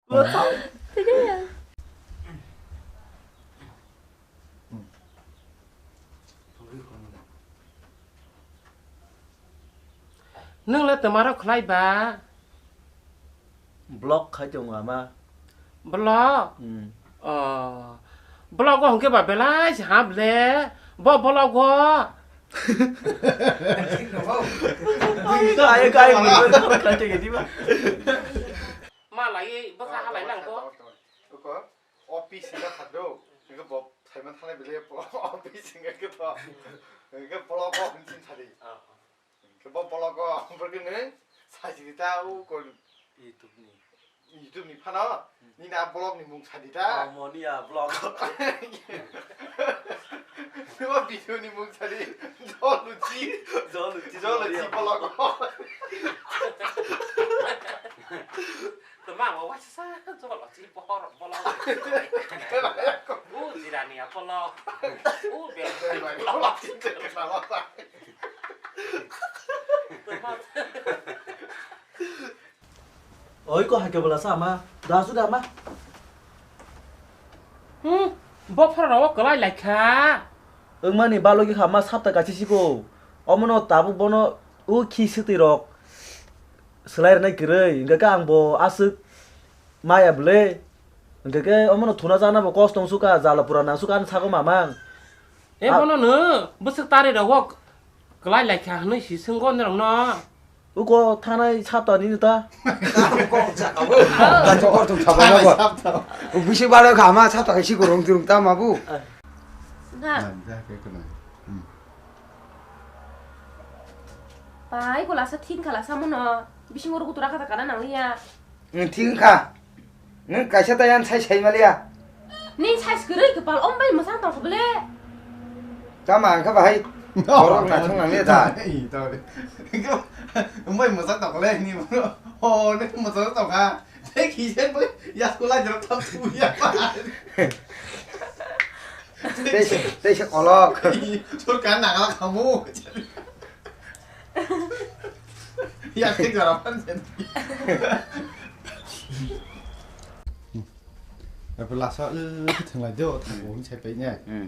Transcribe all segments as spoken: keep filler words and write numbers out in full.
Nwng le twmaro khlai ba? Block khai tongo ama. Block? Hmm. Oh. Block o hwnkhe ba belai se hap le. Bo block o. Kaya, kaya, kaya, kaya, kaya, kaya. Ma lai bwkha halai nang bo. Office hingka thakdo, hingke bo phaima thangnai belai office hingke khe to, hingke block o hwnching thadi. Ah. Hingke bo block o, borok ni sajili ta u kon. YouTube ni. YouTube ni phano, hmm, nini a block ni mung sadi ta. Oh, moni a block. Bo video ni mung sadi, Joluchi. Joluchi, Joluchi Joluchi block o. Tama wa waisa sa, Joluchi. Borok bolong. O jirani a bolong. O bel bolong. Oi ko hake bola sa ma. Da su da ma. Hmm, bophor ro kwlai lai kha. Wngmani balogi kha ma sapta kachi siko. Omono tabuk bono o khi swtwi rok swlai rwnai kwrwi. Hingke ang bo aswk maya bwle. Hingke khe omono thuna chana bo kosto wng suka, jala pura nang suka ani sago mamang. E a- bono no bwswk tari rok kwlai lai kha hwnwi si swnggo norok no. Uko thanai sapta nini ta. Kok jaka bo. Kok jaka bo. Bisi baro kha ma sapta kaisi kurung turung ta ma bu. Na. Bai ko lasa thing khala samono. Bisingo rugu tura kata kana nang ya. Thing kha. Nwng kaisa ta yan sai sai maliya. Ning size kwrwi kwpal om bai mwsang tong kha bwle. Tama ang kha bahai. Borok naithok nang le da. Om bai mwsang tong kha le ni. Ho ne mwsang tong kha. Tei kisen bai ya school ai jero thap tu ya. Tei se, tei se kolok. Sorkar nangala khamu. Ya, thik jora phan jen. Apa lasa, eh, thanglai do, thang bo sai pai ne. Hmm.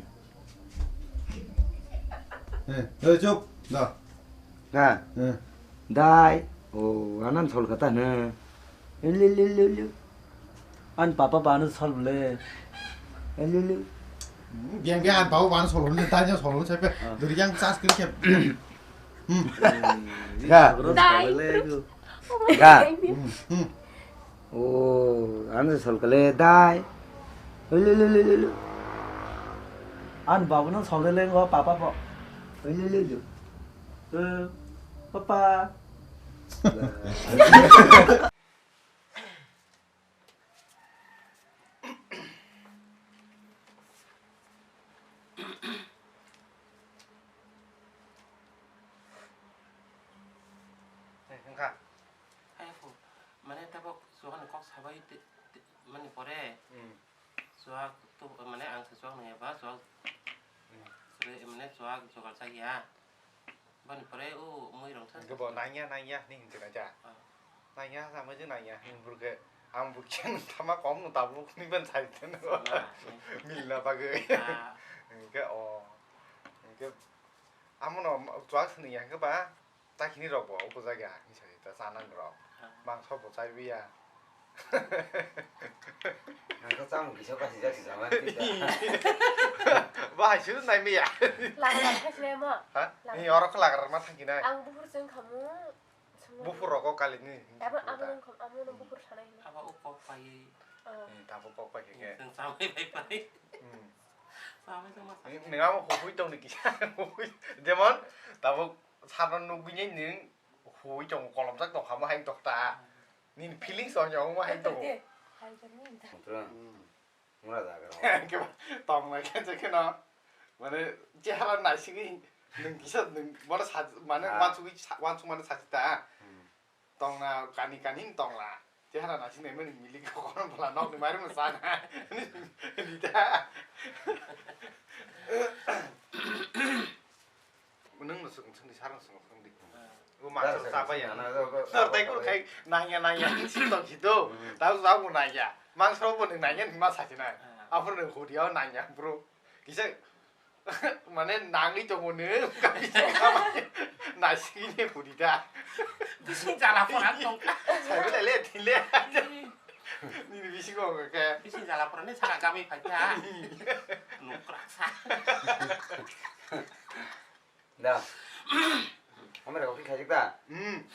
Eh, eh, chup, da. Ha. Eh. Dai. Oh, anan sol kata ne. Liu, liu, liu, liu. An papa banu sol le. Liu, liu. Biang biang an papa banu sol le, dai sol le sai pai. Ah. Duri yang chas kri ke. Hmm. Ga. Dai. Ga. Hmm, hmm. Oh, ano sol kale dai. Lu, lu, lu, lu, lu. An babu nang sol le ngo papa po. Lu, lu, lu. Eh, papa. Eh, wngkha. Hai phu, mane tabok chuwak ni kok sabai te, te, mani pore. Hmm. Chuwak tu, mane ang se chuwak nang ya ba, chuwak. Hmm. Sere, mane chuwak jogal sa ya. Bani pore o mui rong sa. Hingke bo nangya, nangya, ni hinjina ja. Ah. Nangya, sama je nangya, ni burke, ang burke thama kom no tabuk ni ban sai ten. Sana, eh. Milna bagwi. Ah. Hingke o, hingke amono chuwak sini ya hingke ba, ta khini rok bo, o bujak ya, ni sai ta chana ni rok. Ah. Mangso bo chai biya. Ang khe chamung kisa kasijak si jama kisa. Bahai se nai maya. Lagra khasinai mo? Ha? Lagra. Ni oro khe lagra ma thang kinai. Ang buphur chwng khamu. Buphur rogo kali ni. Abo amo nung kham, amo nung buphur sanai hini. Abo o kok pai. Oh. Hmm, tabo kok pai khe. Chwng chamai pai pai. Hmm. Chamai chama. Ni, ni amo hubui tong ni kisa. Hubui. Jemon, tabo sarno nugui ni ning hubui tong kolom jak tong khamo hain tokta. Nini feelings o nyong ma hai tongo. Hai tongo. Mutrang. Hmm. Mura jaga rok. Tong lai khe je kheno. Mane chehara naisigwi nwng kisa nwng bono sa mane ah, wansugwi sa, wansuk mane sachita. Hmm. Tongna kani kani tongla. Chehara naising nai mani milik kono bala nokni mairum sana. Nita. Nwng no sung sung di sarang sung sung di. Mangsa chapaya. Tor tai kuru khai nangya nangya si tong si do. Tau tau bo nangya. Mangsa bo nangya ni ma sa si nai. Aphuru nang huria nangya bro. Kisa mane nangwi tongo nung. Naisingni huri da. Bising jala phora tongkha. Sai bele le thile. Nini bisingo hwnka khe. Bising jala phora ni saka kami phaikha. Nukraksa. Da. Amra kok khai da. Hmm.